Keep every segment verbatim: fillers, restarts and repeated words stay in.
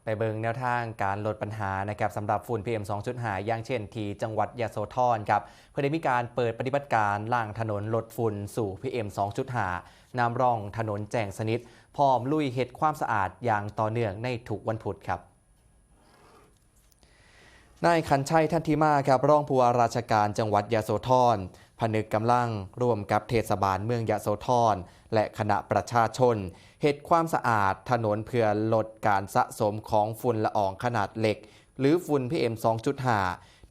ไปเบิ่งแนวทางการลดปัญหานะครับสำหรับฝุ่น พีเอ็ม สองจุดห้า อย่างเช่นที่จังหวัดยโสธรครับ เพิ่นได้มีการเปิดปฏิบัติการล้างถนนลดฝุ่นสู่ พีเอ็ม สองจุดห้า นำร่องถนนแจ้งสนิท พร้อมลุยเฮ็ดความสะอาดอย่างต่อเนื่องในทุกวันพุธครับ นายขันชัย ทันทิมาครับ รองผู้ว่าราชการจังหวัดยโสธร ผนึกกำลังร่วมกับเทศบาลเมืองยโสธร และคณะประชาชน เฮ็ดความสะอาดถนนเพื่อลดการสะสมของฝุ่นละอองขนาดเล็ก หรือฝุ่น พีเอ็ม สองจุดห้า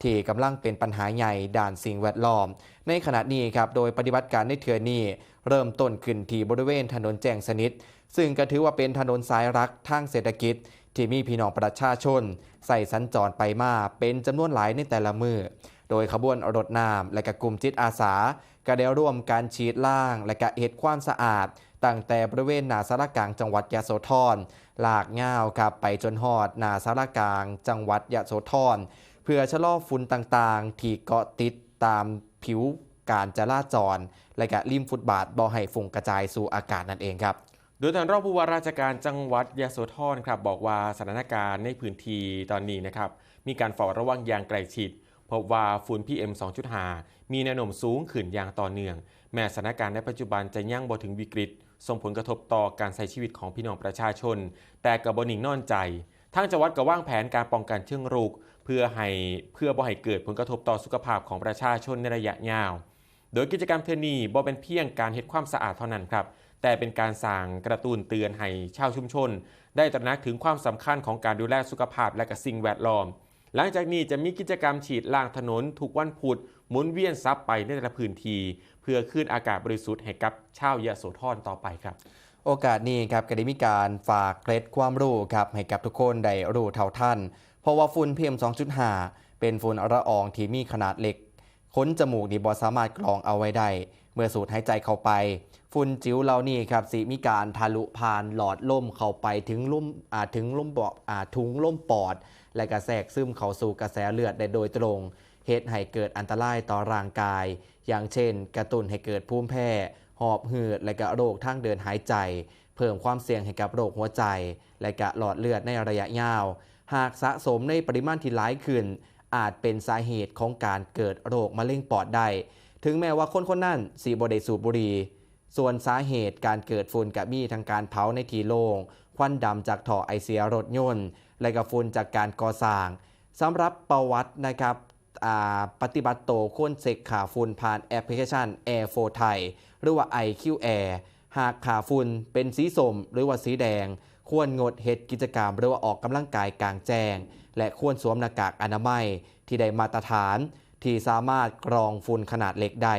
ที่กำลังเป็นปัญหาใหญ่ด้านสิ่งแวดล้อม ในขณะนี้ครับ โดยปฏิบัติการในเทื่อนี้ เริ่มต้นขึ้นที่บริเวณถนนแจ้งสนิท ซึ่งก็ถือว่าเป็นถนนสายหลักทางเศรษฐกิจ ที่มีพี่น้องประชาชนใช้สัญจรไปมาเป็นจำนวนหลายในแต่ละมื้อ โดยขบวนรถน้ำและก็กลุ่มจิตอาสา ก็ได้ร่วมกันฉีดล้างและก็เฮ็ดความสะอาด ตั้งแต่บริเวณหน้าศาลากลางจังหวัดยโสธร ลากยาวครับไปจนฮอดหน้าศาลากลางจังหวัดยโสธร เพื่อชะลอฝุ่นต่างๆ ที่เกาะติดตามผิวการจราจร และก็ริมฟุตบาทบ่ให้ฟุ้งกระจายสู่อากาศนั่นเองครับ โดยท่านรองผู้ว่าราชการจังหวัดยโสธรครับ บอกว่าสถานการณ์ในพื้นที่ตอนนี้นะครับ มีการเฝ้าระวังอย่างใกล้ชิด พบว่าฝุ่น พีเอ็ม สองจุดห้า มีแนวโน้มสูงขึ้นอย่างต่อเนื่อง แม้สถานการณ์ในปัจจุบันจะยังบ่ถึงวิกฤต ส่งผลกระทบต่อการใช้ชีวิตของพี่น้องประชาชน แต่ก็บ่นิ่งนอนใจ ทางจังหวัดก็วางแผนการป้องกันเชิงรุก เพื่อให้ เพื่อบ่ให้เกิดผลกระทบต่อสุขภาพของประชาชนในระยะยาว โดยกิจกรรมเทื่อนี้บ่เป็นเพียงการเฮ็ดความสะอาดเท่านั้นครับ แต่เป็นการสร้างกระตุ้นเตือนให้ชาวชุมชน ได้ตระหนักถึงความสำคัญของการดูแลสุขภาพและก็สิ่งแวดล้อม หลังจากนี้จะมีกิจกรรมฉีดล้างถนนทุกวันพุธ หมุนเวียนสับไปในแต่ละพื้นที่ เพื่อคืนอากาศบริสุทธิ์ให้กับชาวยโสธรต่อไปครับ โอกาสนี้ครับก็ได้มีการฝากเกร็ดความรู้ครับให้กับทุกคนได้รู้เท่าทัน เพราะว่าฝุ่น พีเอ็ม สองจุดห้า เป็นฝุ่นละอองที่มีขนาดเล็ก ขนจมูกนี่บ่สามารถกรองเอาไว้ได้ เมื่อสูดหายใจเข้าไป ฝุ่นจิ๋วเหล่านี้ครับสิมีการทะลุผ่านหลอดลมเข้าไปถึงลม อ่า ถึงลมปอด อ่า ถุงลมปอด และก็แทรกซึมเข้าสู่กระแสเลือดได้โดยตรง เฮ็ดให้เกิดอันตรายต่อร่างกาย อย่างเช่น กระตุ้นให้เกิดภูมิแพ้ หอบหืด และก็โรคทางเดินหายใจ เพิ่มความเสี่ยงให้กับโรคหัวใจ และก็หลอดเลือดในระยะยาว หากสะสมในปริมาณที่หลายขึ้น อาจเป็นสาเหตุของการเกิดโรคมะเร็งปอดได้ ถึงแม้ว่าคนคนนั้นสิบ่ได้สูบบุหรี่ ส่วนสาเหตุการเกิดฝุ่นก็มีทั้งการเผาในที่โล่ง ควันดำจากท่อไอเสียรถยนต์ และก็ฝุ่นจากการก่อสร้าง สำหรับประวัตินะครับ อ่า ปฏิบัติโตควรเช็คค่าฝุ่นผ่านแอปพลิเคชัน Air Force Thai หรือว่า ไอคิว Air หากค่าฝุ่นเป็นสีส้มหรือว่าสีแดง ควรงดเฮ็ดกิจกรรมหรือว่าออกกำลังกายกลางแจ้ง และควรสวมหน้ากากอนามัยที่ได้มาตรฐาน ที่สามารถกรองฝุ่นขนาดเล็กได้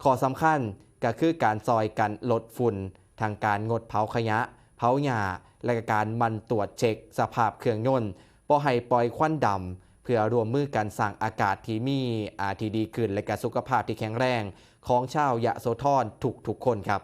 ข้อสำคัญก็คือการซอยกันลดฝุ่น ทางการงดเผาขยะ เผาหญ้า และก็การหมั่นตรวจเช็คสภาพเครื่องยนต์ บ่ให้ปล่อยควันดำ เพื่อร่วมมือกันสร้างอากาศที่มี อ่า ที่ดีขึ้น และก็สุขภาพที่แข็งแรงของชาวยโสธรทุกๆคนครับ